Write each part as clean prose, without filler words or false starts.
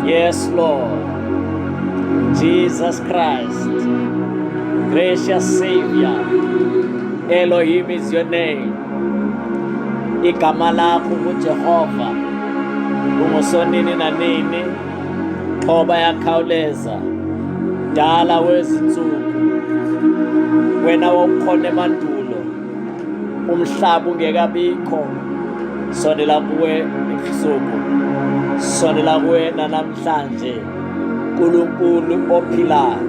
Yes, Lord. Jesus Christ, gracious Savior, Elohim is your name. Igama lakho nguJehova, ungusonini nanini, xhoba yakhawuleza, dala wezinsuku, wena wawukhona emandulo, umhlaba ungekabikho sondela kuwe ebusuku sondela kuwe namhlanje uNkulunkulu ophilayo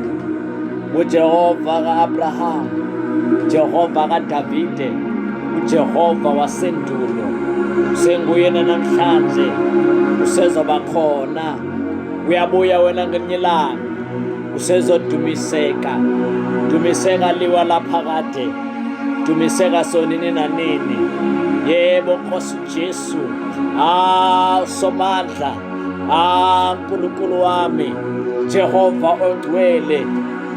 uJehova kaAbraham Jehova kaDavide uJehova wasendulo usenguye namhlanje usezoba khona uyabuya wena ngelinye ilanga usezodumiseka dumiseka liwa laphakade dumiseka sonini nanini yebo nkosi Jesu ah somandla ah nkulunkulu wami Jehova ongcwele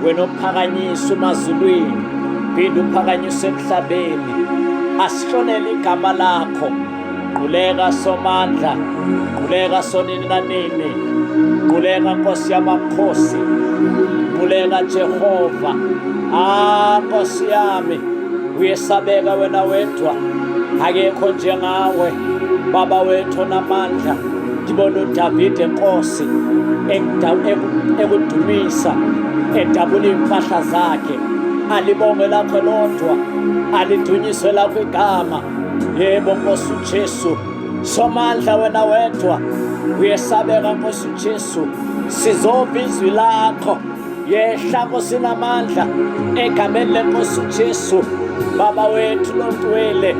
wena ophakanyiswa emazulwini phinde uphakanyiswe emhlabeni asihlonele igama lakho Quleka Somandla, quleka Sonini nanini, quleka Nkosi yamakhosi, quleka Jehova. Ah Nkosi yami, uyesabeka wena wedwa, akekho njengawe Baba wethu onamandla. Ngibona uDavide Nkosi ekudumisa edabula iy'mpahla zakhe alibonge lakho lodwa alidunyiswe lakho igama Yebo Nkosi uJesu, Somandla wena wedwa uyesabeka Nkosi uJesu, sizova izwi lakho. Yehla Nkosi namandla egameni lenkosi uJesu, Baba wethu longcwele,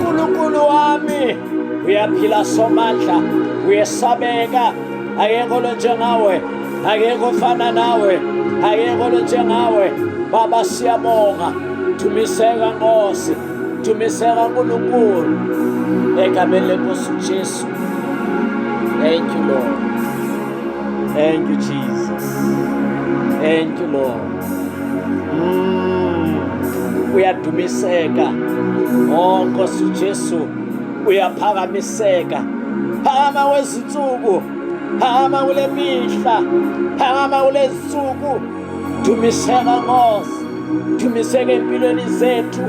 Nkulunkulu wami uyaphila Somandla, uyesabeka, akekho lonjengawe, akekho ofana nawe, akekho lonjengawe. Baba siyabonga, dumiseka Nkosi. Dumiseka uNkulunkulu egameni lenkosi uJesu. Thank you Lord. Thank you Jesus. Thank you Lord. Uyadumiseka. Oh Nkosi uJesu uyaphakamiseka. Phakama wezinsuku. Phakama kule mihla. Phakama kulezinsuku. Dumiseka Nkosi. Dumiseka empilweni zethu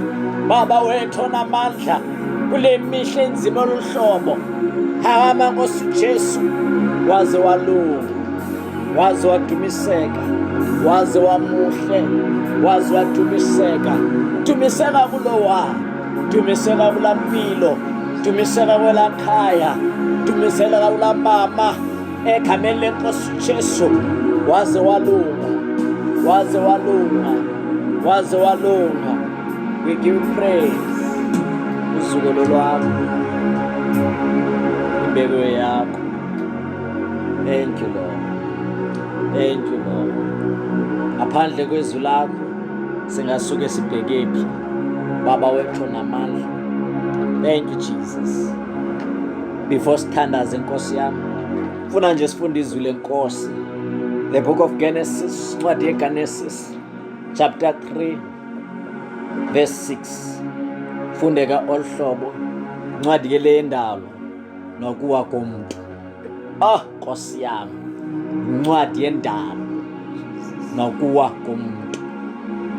Baba wethu onamandla kule mihla enzima oluhlobo. Phakama Nkosi Jesu, waze walunga, waze wadumiseka, waze wamuhle, waze wadumiseka. Dumiseka kulowa, dumiseka kula mpilo, dumiseka kwelakhaya, dumiseka kula mama egameni lenkosi Jesu waze walunga waze walunga waze walunga we give praise uzuko lwakho imbeko yakho thank you Lord thank you Lord ngaphandle kwezwi lakho singasuke sibhekephi baba wethu namandla thank you Jesus before sithandaze inkosi yami funa nje sifunde izwi lenkosi the book of Genesis incwadi yeGenesis chapter 3 verse 6 fundeka oluhlobo incwadi ke le yendalo nokuwa komuntu ah nkosi yami incwadi yendalo nokuwa komuntu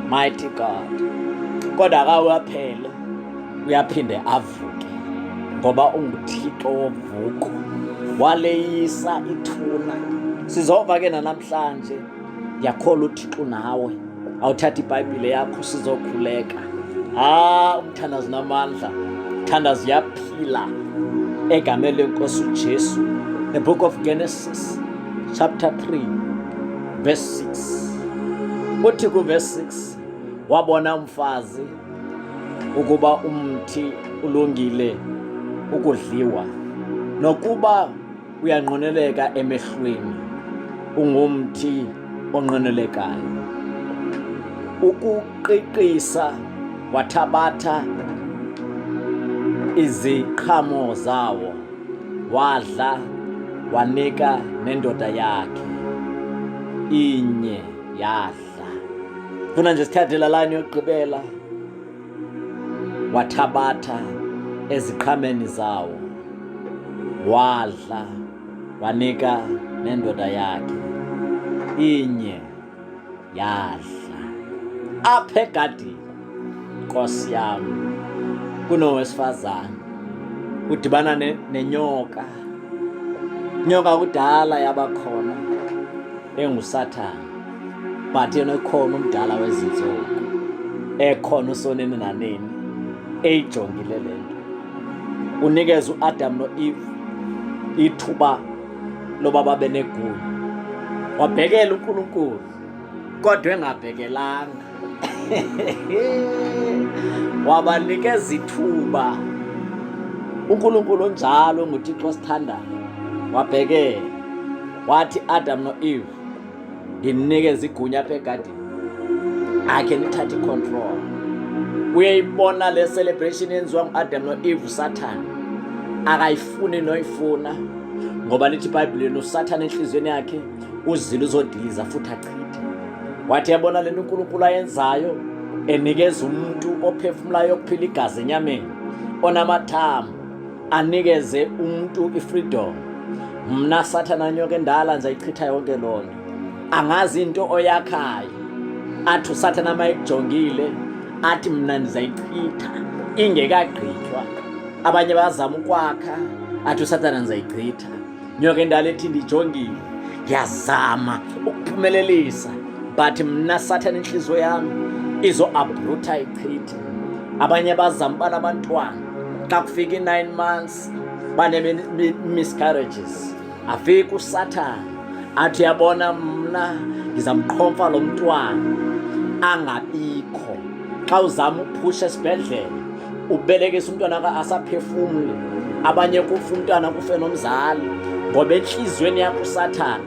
mighty God kodwa akawaphele uyaphinde avuke ngoba unguThixo wovuko waleyisa ithuna sizova ke namhlanje ndiyakholwa uThixo nawe awuthatha iBhayibhile yakho sizokhuleka ah umthandazo namandla thandazo uyaphila egameni lenkosi uJesu the book of Genesis chapter 3 verse 6 uthi ku verse 6 wabona umfazi ukuba umthi ulungile ukudliwa nokuba uyanqweneleka emehlweni ungumthi onqwenelekayo ukuqiqisa wathabatha iziqhamo zawo wadla wanika nendoda yakhe inye yadla Funa nje sithathe la line yokugqibela wathabatha eziqhameni zawo wadla Wanika nendoda yakhe inye yadla. Apha egadini, Nkosi yam, kunowesifazane udibana nenyoka. Inyoka kudala yabakhona enguSathane, but yena ekhona umdala wezinsuku, ekhona usonini nanini, eyijongile le nto. Unikeza uAdam noEve ithuba loba babe negunya. Wabhekela uNkulunkulu kodwa engabhekelanga. Wabanikeza ithuba. uNkulunkulu onjalo nguThixo osithandayo. Wabhekela wathi Adam noEve, nginikeza igunya apha egadini, akhe nithathe icontrol. Uyayibona le celebration yenziwa ngu-Adam no-Eve, uSathane akayifuni noyifuna, ngoba lithi iBhayibhileni uSathane enhliziyweni yakhe uzile uzodiliza futhi achithe. Wathi yabona lento uNkulunkulu ayenzayo, enikeza umuntu ophefumulayo okuphila igazi enyameni, onamathambo, anikeze umuntu ifreedom. Mna Sathana nyoka endala nje ayichitha yonke loo nto, angazi into oyakhayo. Athi uSathana uma ekujongile athi mna ndizayichitha ingekagqithwa. Abanye bazama ukwakha, athi uSathana ndizayichitha. Nyoka endala ethi ndijongile, ngiyazama ukuphumelelisa, but mna Sathana inhliziyo yami izo-uprutha ichithe. Abanye bazama uba nabantwana, xa kufika i-9 months bane-miscarriages. Afike uSathana athi yabona mna ngizamqhomfa lo mntwana angabikho. Xa uzama uphusha esibhedlele ubelekisa umntwana asaphefumle, abanye kufa umntwana kufe nomzali, ngoba enhliziyweni yakho uSathana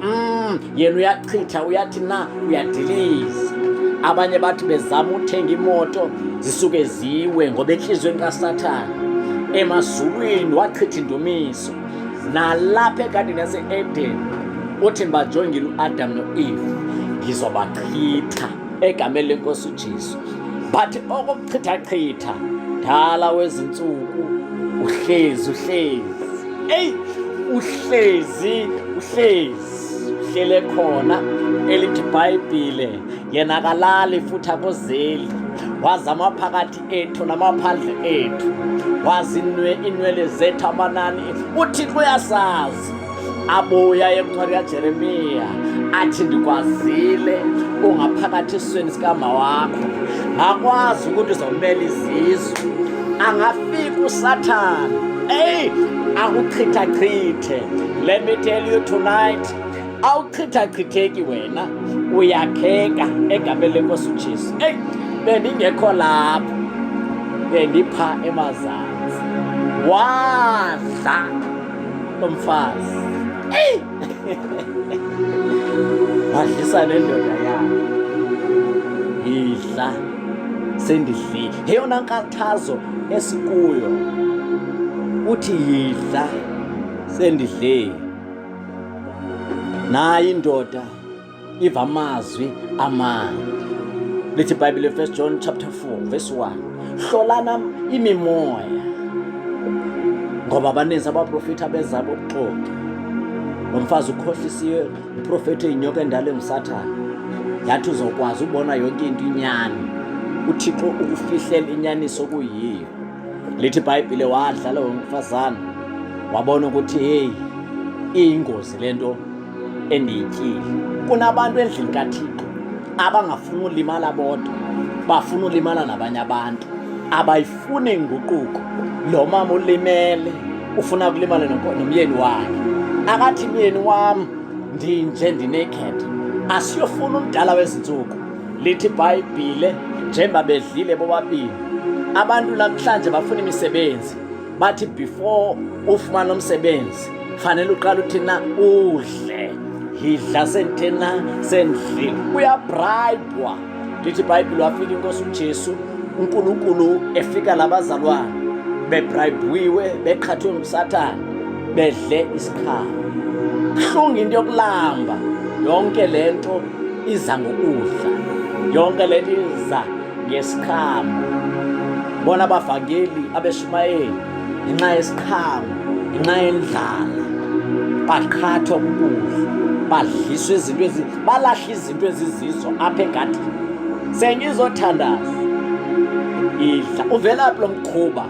yena uyachitha, uyathi na uyadiliza. Abanye bathi bezama uthenga imoto zisuke ziwe, ngoba enhliziyweni kaSathana emazulwini wachitha indumiso. Nalapha egadini yase-Eden uthi bajongile uAdam noEve, ngizobachitha egameni lenkosi uJesu. But okokuchithachitha dala wezinsuku uhlezi uhlezi, eyi uhlezi uhlezi uhlele khona. Elithi iBhayibhile yena akalali futhi akozeli, wazi amaphakathi ethu namaphandle ethu, wazi inwele zethu amanani. UThixo uyasazi. Abuya encwadi kaJeremiya athi ndikwazile ungaphakathi esisweni sikama wakho, ngakwazi ukuthi uzomela izizwe. Angafika uSathane eyi akuchithachithe. Let me tell you tonight, awuchithachitheki wena, uyakheka egameni lenkosi uJesu. Eyi bendingekho lapho, bendipha emazantsi. Wadla lo mfazi, eyi wadlisa nendoda yakhe. Yidla sendidlile. Yeyona nkathazo esikuyo, uthi yidla sendidlile. Nayi indoda iva amazwi amandi. Lithi iBhayibhile 1 John chapter 4 verse 1, hlolana imimoya, ngoba abaninzi abaprofeti abezabo ubuxoki. Lo mfazi ukhohlisiwe uprofeti eyinyoka endala enguSathane, yathi uzokwazi ubona yonke into inyani. uThixo ukufihlela inyaniso kuyiyo. Lithi iBhayibhile wadla lowo mfazana, wabona ukuthi hey, iyingozi lento endiyityile. Kunabantu endlini kaThixo abangafuni ulimala bodwa, bafuna ulimala nabanye abantu, abayifuni inguquko. Lo mama ulimele, ufuna kulimala nomyeni wakhe. Akathi myeni wami ndinje ndinaked, asiyofuna umdala wezinsuku. Lithi iBhayibhile njengoba bedlile bobabili. Abantu namhlanje bafuna imisebenzi, bathi before ufumana umsebenzi fanele uqala uthi na udle. Yidla sendithena sendlile, uyabribwa. Lithi iBhayibhile wafika inkosi uJesu, uNkulunkulu efika labazalwane bebribwiwe, beqhathwe nguSathane, bedle isikhalo. Buhlungu into yokulamba. Yonke lento iza ngokudla, yonke lento iza ngesiqhamo. Bona abavangeli abeshumayeli ngenxa yesiqhamo, ngenxa yendlala. Baqhathwa ukudla, badliswa izinto ezi, balahla izinto ezizizo apha egadini. Sengizothandaza. Idla. Uvelaphi lo mkhuba?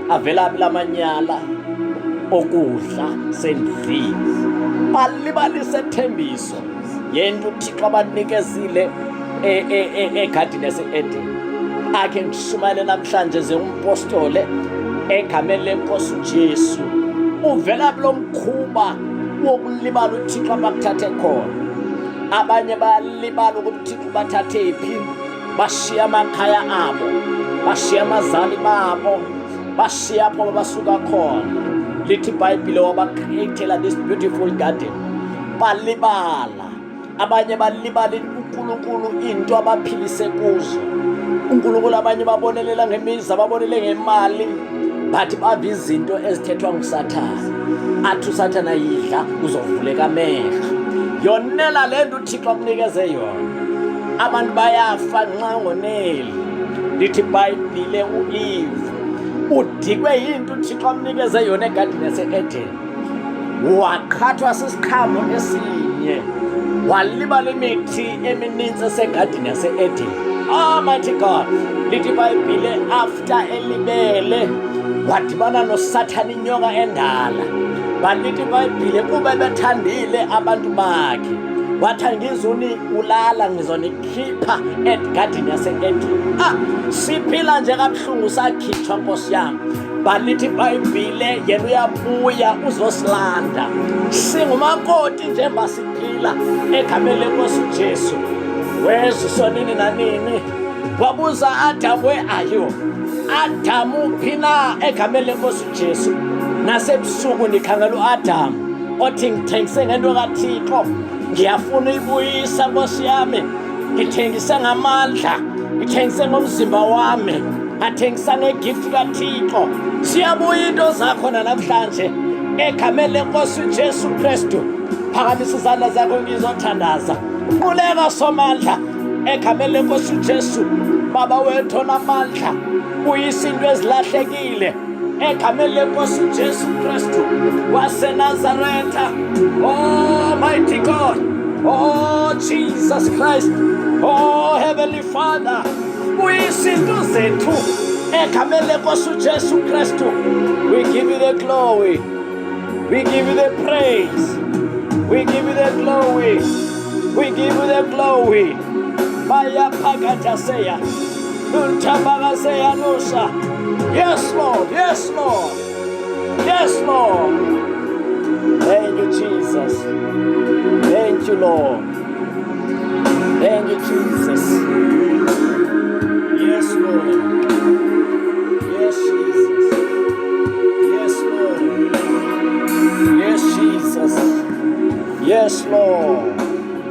Avelaphi lamanyala okudla sendlini? Balibalise thembiso yento uThixo abanikezile egadini yase-Eden. Akhe ngishumayele namhlanje ze umpostole egameni lenkosi uJesu. Uvela kulo mkhuba wokulibala uThixo abakuthathe khona. Abanye bayalibala ukuthi uThixo ubathathe phi, bashiya amakhaya abo, bashiya abazali babo, bashiya apho basuka khona. Lithi iBhayibhile wabacreatela this beautiful garden, balibala. Abanye balibala uNkulunkulu into abaphilise kuzo. uNkulunkulu abanye babonelela ngemizi, ababonele ngemali, but bava izinto ezithethwa nguSathane. Athi uSathane yidla uzovuleka amehlo. Yonela le nto uThixo akunikeze yona. Abantu bayafa nxa ngoneli. Lithi iBhayibhile uEve udikwe yinto uThixo amnikeze yona egadini yase-Eden. Waqhathwa sisiqhamo esinye, walibala imithi emininzi esegadini yase-Eden. Oh mighty God, lithi iBhayibhile after elibele wadibana noSathane inyoka endala. Balithi iBhayibhile kuba bethandile abantu bakhe, wathi angizunikulala ngizonikhipha egadini yase-Eden. Ah, siphila nje kabuhlungu sakhitshwa Nkosi yami. Balithi iBhayibhile yena uyabuya uzosilanda. Singumakoti njengoba siphila egameni lenkosi uJesu. Wezwa usonini nanini. Wabuza Adam, where are you? Adam uphi na egameni lenkosi uJesu? Nasebusuku ndikhangela uAdam othi ngithengise ngento kaThixo, ngiyafuna uyibuyisa Nkosi yami, ngithengise ngamandla, ngithengise ngomzimba wami, ngathengisa ngegift kaThixo. Siyabuya into zakho namhlanje egameni lenkosi uJesu Kristu. Phakamisa izandla zakho ngizothandaza. Quleka Somandla egameni lenkosi uJesu. Baba wethu onamandla, buyisa into ezilahlekile egameni lenkosi uJesu Kristu waseNazaretha. Oh mighty God, oh Jesus Christ, oh Heavenly Father, buyisa into zethu egameni lenkosi uJesu Kristu. We give you the glory, we give you the praise, we give you the glory, we give you the glory. Baya phakathi seya nusa. Yes Lord, yes Lord, yes Lord. Thank you Jesus. Thank you Lord. Thank you Jesus. Yes Lord. Yes Jesus. Yes Lord. Yes Jesus. Yes Lord.